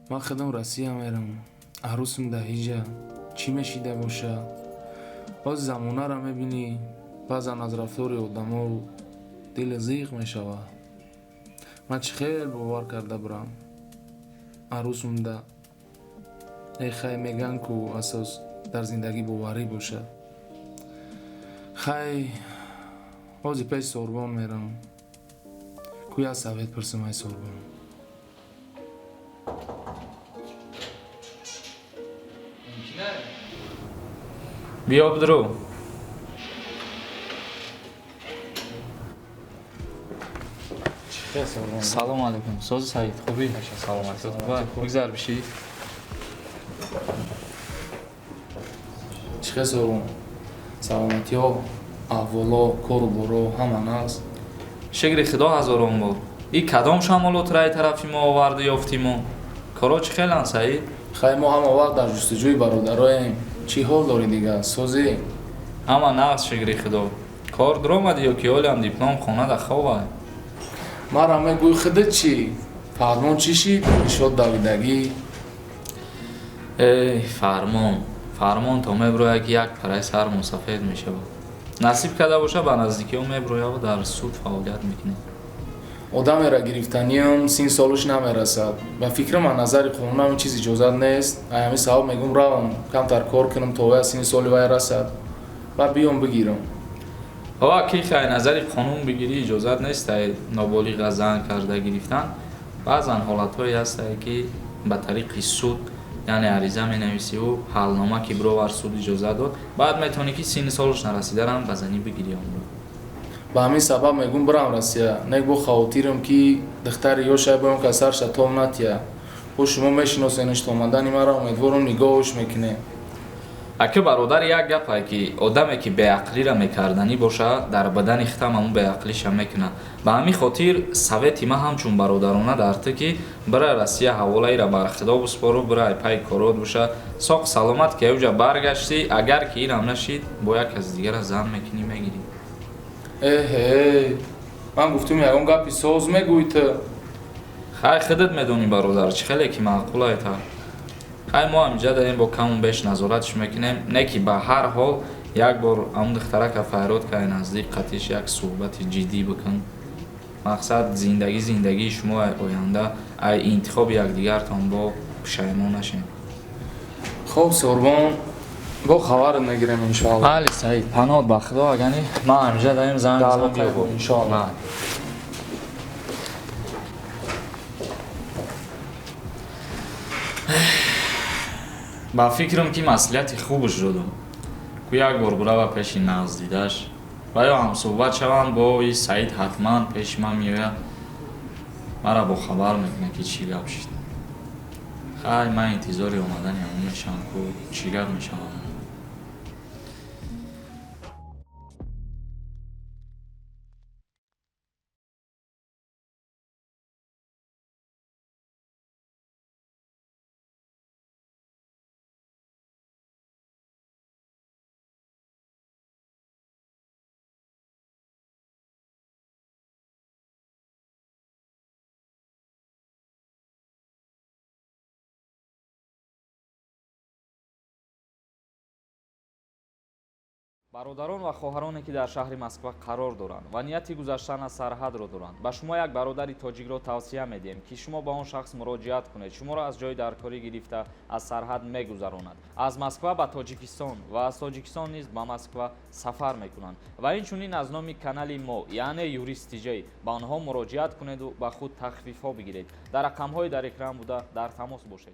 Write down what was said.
Ман худам Россия мерам, арӯсам да ҳиҷа чӣ мешида боша? Боз замонара мебинӣ, баъзан аз рафтори одамо дил зиқ мешавад. Ман чӣ хел бовар карда бурам арӯсум да? Э, хай, меган ку асос дар зиндагӣ боварӣ бошад. Хай, ҳози пеш Сорбон мерам, ку як совет пурсам ай Сорбон. Биё, бидуру. Салом алейкум, сози Саид, хубӣ? Бигзар, бишӣ. Чӣ хел, Сорбон, саломатиҳо, аҳволо, кору боро ҳама нағз? Шукри Худо ҳазорон бор. И кадом шамолот раи тарафи мо оварду ёфтиму? Коро чӣ хеланд, Саид? Хай, мо ҳама вақт дар ҷустуҷӯи бародароем. Чӣ ҳол дорӣ дига, созӣ? Ҳама нағз, шукри Худо. Кор дуромадӣ ё ки ҳолиам диплом хона да хова? Мара мегӯй, худат чӣ? Фармон чӣ шид? Ишод давидагӣ. Эй, фармон, фармон то меброяд, ки як параи сар мусафед мешавад. Насиб карда боша, ба наздикиҳо меброяву дар суд фаъолият мекунед. Одамеро гирифтаниам, син солуш намерасад. Ба фикрам, аз назари қонун ин чиз иҷозат нест. Ай ҳамин сабаб мегӯм, равам камтар кор кунам, то вай синни соли вай расад, баъд биём бигирам. Ова, ки хай, назари қонун бигирӣ, иҷозат нест ай ноболиға зан карда гирифтан. Баъзан ҳолатҳое ҳастае, ки ба тариқи суд, яъне ариза менависиву ҳалнома ки бировар, суд иҷозат дод, баъд метавонӣ, ки синни солуш нарасидарам ба занӣ бигирӣ онро. Ба ҳамин сабаб мегӯм, бирам Россия, нек бо хавотирам, ки духтари ёшай боям, ка сарша том натия. Бо шумо мешиносенш, то омадани мара умедворам нигоҳш мекунем. Ака бародар, як гапае, ки одаме ки беақлиро мекарданӣ боша, дар бадани хитам ҳамун беақлиша мекунад. Ба ҳамин хотир совети ман ҳамчун бародарона дар ту, ки бира Россия, ҳаволаира бар Худо биспору, бира ай пайи корот боша, соқ саломат ки уҷа баргаштӣ. Агар ки инам нашид, бо як каси дигара зан мекунӣ, мегирӣ. Эҳе, ман гуфтум, ягон гапи соз мегӯй ту. Хай, худат медонӣ, бародар, чӣ хеле ки маъқулае та. Хай, мо ҳаминҷа дарем, бо каму беш назоратш мекунем, не ки ба ҳар ҳол як бор ҳамун духтарака файрод кай, наздик қатиш як суҳбати ҷиддӣ бикун. Мақсад, зиндагӣ зиндагии шумо, ай оянда ай интихоби якдигартон бо пушаймон нашем. Хоб, Сорбон, бо хабарат мегирем, иншоалло. Бале, Саид, паноҳ ба Худо. Агани ман ҳаминҷа дарем, занг Даъват зан, биё. Иншоалло. Бале. Ба фикрам, ки маслиҳати хубш додам ку, як бор бурава пеши нағздидаш ва ё ҳамсӯҳбат шаванд бо и Саид. Ҳатман пеши ман меояд, мара бохабар мекунад, ки чӣ гап шид. Хай, ман интизори омадани ҳамон мешавам, ку чӣ гап мешавад. Бародарон ва хоҳароне, ки дар шаҳри Москва қарор доранд ва нияти гузаштан аз сарҳадро доранд, ба шумо як бародари тоҷикро тавсия медиҳем, ки шумо ба он шахс муроҷиат кунед. Шуморо аз ҷои даркорӣ гирифта, аз сарҳад мегузаронад, аз Москва ба Тоҷикистон ва аз Тоҷикистон низ ба Москва сафар мекунанд. Ва инчунин аз номи канали мо, яъне Юрист Тиҷай, ба онҳо муроҷиат кунеду ба худ тахфифҳо бигиред. Дар рақамҳои дар экран буда дар тамос бошед.